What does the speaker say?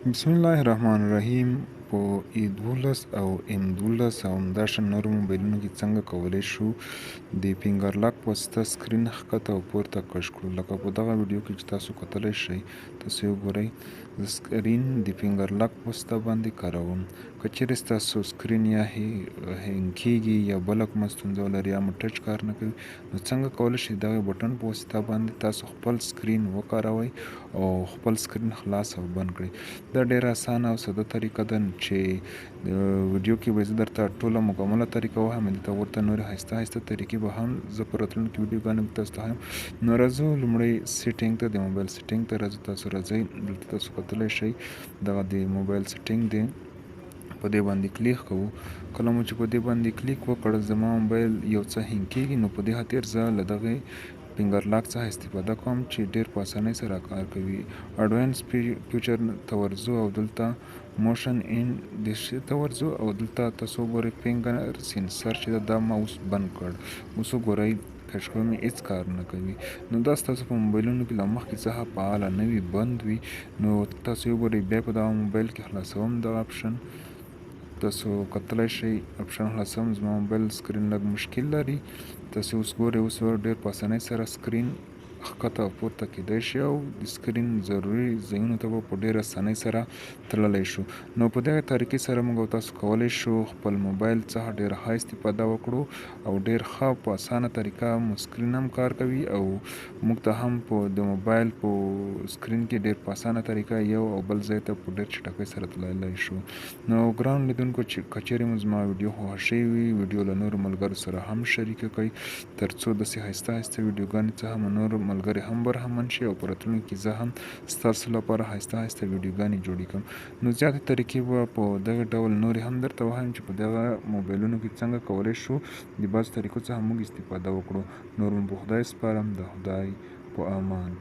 بسم الله الرحمن الرحیم. په ای 12 او ایم 12 او همداشان نورو موبایلونو کې څنګه کولی شو د finger lock په واسطه screen ښکته او پورته کش کړو؟ لکه په دغه ویډیو کې چې تاسو کتلی شئ، تاسو یې وګورئ، زه screen د finger lock په واسطه باندې کاروم. که چیرې ستاسو screen یا hang کیږي یا بله کومه ستونزه ولري یا مو touch کار نه کوي، نو څنګه کولی شئ دغه بټن په واسطه باندې تاسو خپل screen وکاروئ او خپل screen خلاص او بند کړئ؟ دا ډیره اسانه او ساده طریقه ده چې ویډیو کې به زه درته ټوله مکمله طریقه وښیم. دې ته ورته نورې ښایسته ښایسته طریقې به هم زه په راتلونکي ویډیوګانو کې تاسو ته ښیم. نو راځو لومړی setting ته، د موبایل setting ته راځو. تاسو راځئ دلته، تاسو کتلی شئ دغه د موبایل setting دی، په دې باندې کلیک کوو. کله مو چې په دې باندې کلیک وکړ، زما موبایل یو څه hang کیږي، نو په دې خاطر زه له دغې finger lock څخه استفاده کوم چې ډیر په اسانۍ سره کار کوي. Advance feature ته ورځو او دلته motion and gesture ته ورځو او دلته تاسو وګورئ finger sensor چې دا ما اوس بند کړ. اوس وګورئ، کش کوم، هیڅ کار نه کوي. نو دا ستاسو په موبایلونو کې له مخکې څخه فعاله نه وي، بند وي. نو تاسو وګورئ، بیا په دغه موبایل کې خلاصوم دغه option، تاسو کتلی شئ، option خلاصوم. زما موبایل screen لږ مشکل لري. تاسو اوس ګورئ، اوس ډېر په اسانۍ سره screen ښکته او پورته کیدای شي او د screen ضروري ځایونو ته به په ډېره اسانۍ سره تللی شو. نو په دغه طریقې سره موږ او تاسو کولی شو خپل موبایل څخه ډېره ښه استفاده وکړو او ډېر ښه په اسانه طریقه مو screen هم کار کوي او موږ ته هم په د موبایل په screen کې ډېر په اسانه طریقه یو او بل ځای ته په ډېر چټکۍ سره تللی شو. نو ګران لیدونکو، چې که چیرې مو زما ویډیو خوښه شوې وي، ویډیو له نورو ملګرو سره هم شریکه کړئ، ترڅو داسې ښایسته ښایسته ویډیوګانې څخه مو نور ملګري هم برخمن شي او په راتلونکي کې زه هم ستاسو لپاره ښایسته ښایسته ویډیوګانې جوړې کړم. نو زیاتې طریقې به په دغه ډول نورې هم درته وښیم چې په دغه موبایلونو کې څنګه کولی شو د بعضو طریقو څخه موږ استفاده وکړو. نور مو په خدای سپارم، د خدای په امان.